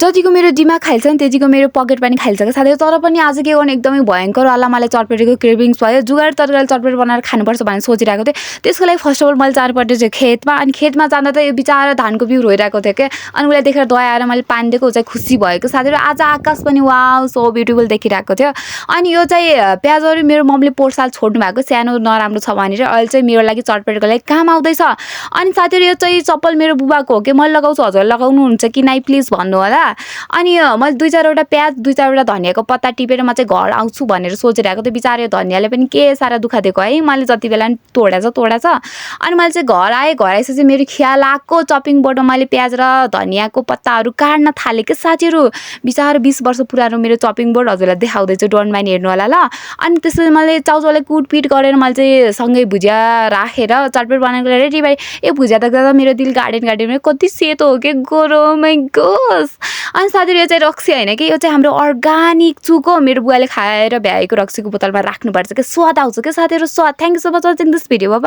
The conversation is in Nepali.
जतिको मेरो दिमाग खाइन्छ नि त्यतिको मेरो पकेट पनि खाइन्छ क्या साथीहरू। तर पनि आज के गर्नु एकदमै भयङ्कर वाला मलाई चटपटेको क्रेभिङ्स भयो। जुगाड तरकारी चटपट बनाएर खानुपर्छ भनेर सोचिरहेको थिएँ। त्यसको लागि फर्स्ट अफ अल मैले जानुपर्ने चाहिँ खेतमा, अनि खेतमा जाँदा त यो बिचारा धानको बिउ रोइरहेको थियो क्या। अनि उसलाई देखेर दया आएर मैले पानी दिएको, ऊ चाहिँ खुसी भएको साथीहरू। आज आकाश पनि वाउ सो ब्युटिफुल देखिरहेको थियो। अनि यो चाहिँ प्याजहरू मेरो मम्मीले पोहोर साल छोड्नु भएको, सानो नराम्रो छ भनेर, अहिले चाहिँ मेरो लागि चटपटेको लागि काम आउँदैछ। अनि साथीहरू यो चाहिँ चप्पल मेरो बुबाको हो कि मैले लगाउँछु, हजुर लगाउनुहुन्छ कि नै प्लिज भन्नु होला। अनि मैले 2-4वटा प्याज 2-4वटा धनियाँको पत्ता टिपेर म चाहिँ घर आउँछु भनेर सोचिरहेको थिएँ। बिचारा यो धनियाँले पनि के सारा दुःख दिएको है, मैले जति बेला पनि तोडेछ। अनि मैले चाहिँ घर आएपछि मेरो ख्याल आएको चपिङ बोर्डमा मैले प्याज र धनियाँको पत्ताहरू काट्न थालेँ कि साथीहरू। बिचारा 20 वर्ष पुरानो मेरो चपिङ बोर्ड हजुरलाई देखाउँदैछु, डोन्ट माइन्ड हेर्नु होला ल। अनि त्यसपछि मैले चाउचाउलाई कुटपिट गरेर मैले चाहिँ सँगै भुजिया राखेर चटपट बनाएको रेडी भएँ। ए भुजिया त मेरो दिल गार्डन कति सेतो हो कि गोरो, माइ गॉस। अनि साथीहरू यो चाहिँ रक्सी होइन कि, यो चाहिँ हाम्रो अर्ग्यानिक चुक हो। मेरो बुवाले खाएर भ्याएको रक्सीको बोतलमा राख्नुपर्छ कि स्वाद आउँछ क्या साथीहरू, स्वाद। Thank you so much watching this video.